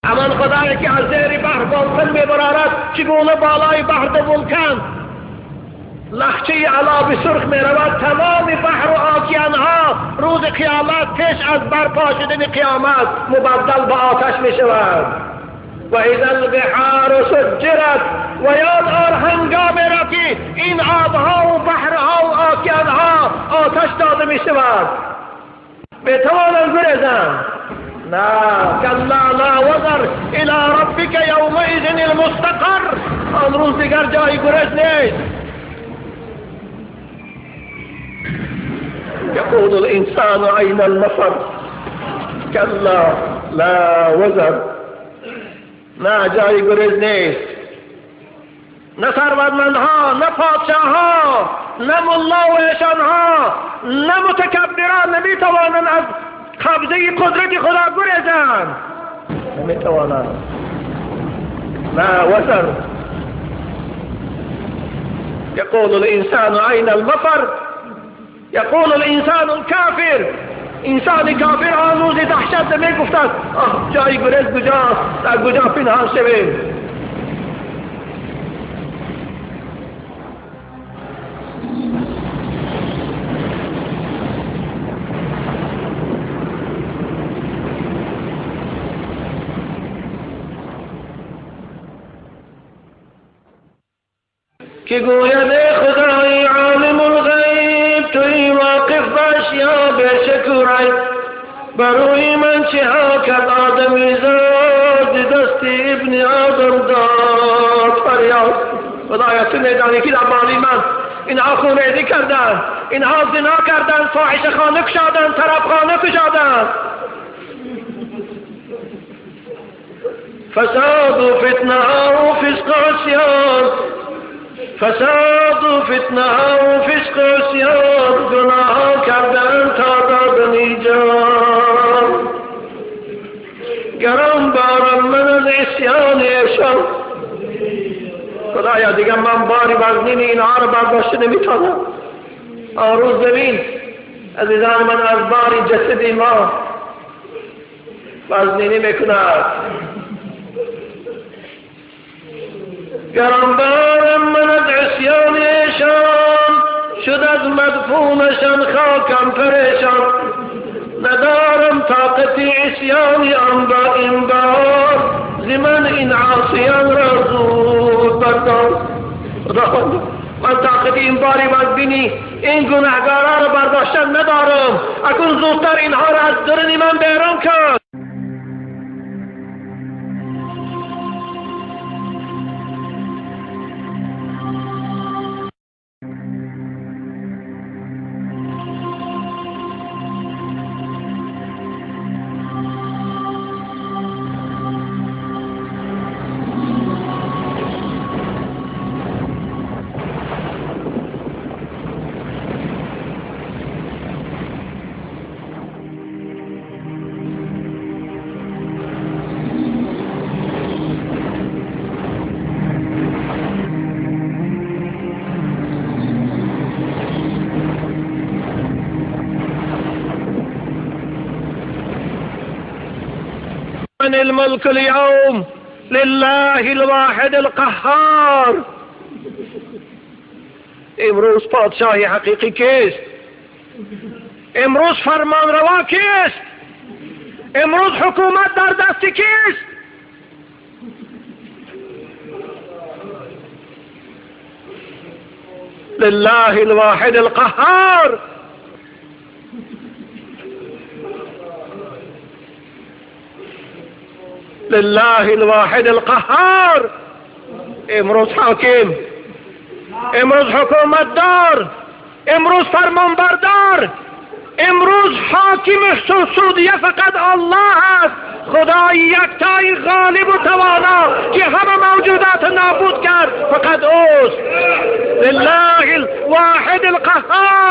همان خدایی که از زیر بحر بالکن میبرارد، چگونه بالای بحر دو ولکن لخچه علا سرخ میرود، تمام بحر و آکیانها روز قیامت پیش از برپا شدن قیامت مبدل به آتش میشود. و اذا البحار سجرت، و یاد آر هنگام را که این آبها و بحرها و آکیانها آتش داده میشود. میتوانند گریزند؟ نه، کلا لا وزر الی ربک یومئذ المستقر. آن روز دیگر جای گریز نیست. یقول الانسان این المفر، کلا لا وزر. نه، جای گریز نیست. نه ثروتمندها، نه پادشاهها، نه ملا و ایشانها، نه متکبران نمیتوانند از قبضه قدرت خدا گریزند. نمیتوانند. لا وزر. یقول الانسان این المفر، یقول الانسان الکافر. انسان کافر آن روز دهشت میگفتند آه جای گریز کجاست، در کجا پنهان شویم. که گوید خدای عالم الغیب، توی واقف باش یا بی‌شک و ریب، بروی من چه ها کرد آدمی زاد، دست ابن آدم داد فریاد. خدایا تو میدانی که در بالی من اینها خونریزی کردند، اینها زنا کردند، فاحشه خانه کشادند، طرب خانه کشادند، فساد و فتنه و فسق و عصیان، فساد و فتنه و فسق و عصیان، گناه کردن تا دادن جان. گران بارم من از عصیان ایشان. خدایا دیگه من باری وزنین اینها رو برداشته نمیتونم. آن روز ببین عزیزان من، از باری جسد ما وزنینی میکند. گران بارم من از عصیان ایشان، شد از مدفونشان خاکم پریشان. ندارم طاقت عصیان آن با این بار، ز من این عاصیان را زود بردار. خداوند من طاقت این باری وزبینی این گناهگارا را برداشتن ندارم، اکنون زودتر اینها را از درون من بیرون کن. الملك اليوم لله الواحد القهار. امروز پادشاه حقیقی کیست؟ امروز فرمانروا کیست؟ امروز حکومت در دست کیست؟ لله الواحد القهار. لله الواحد القهار. امروز حاکم، امروز حکومت دار، امروز فرمانبردار، امروز حاکم سعودیه فقط الله است، خدای یکتای غالب و توانا که همه موجودات نابود کرد فقط اوست. لله الواحد القهار.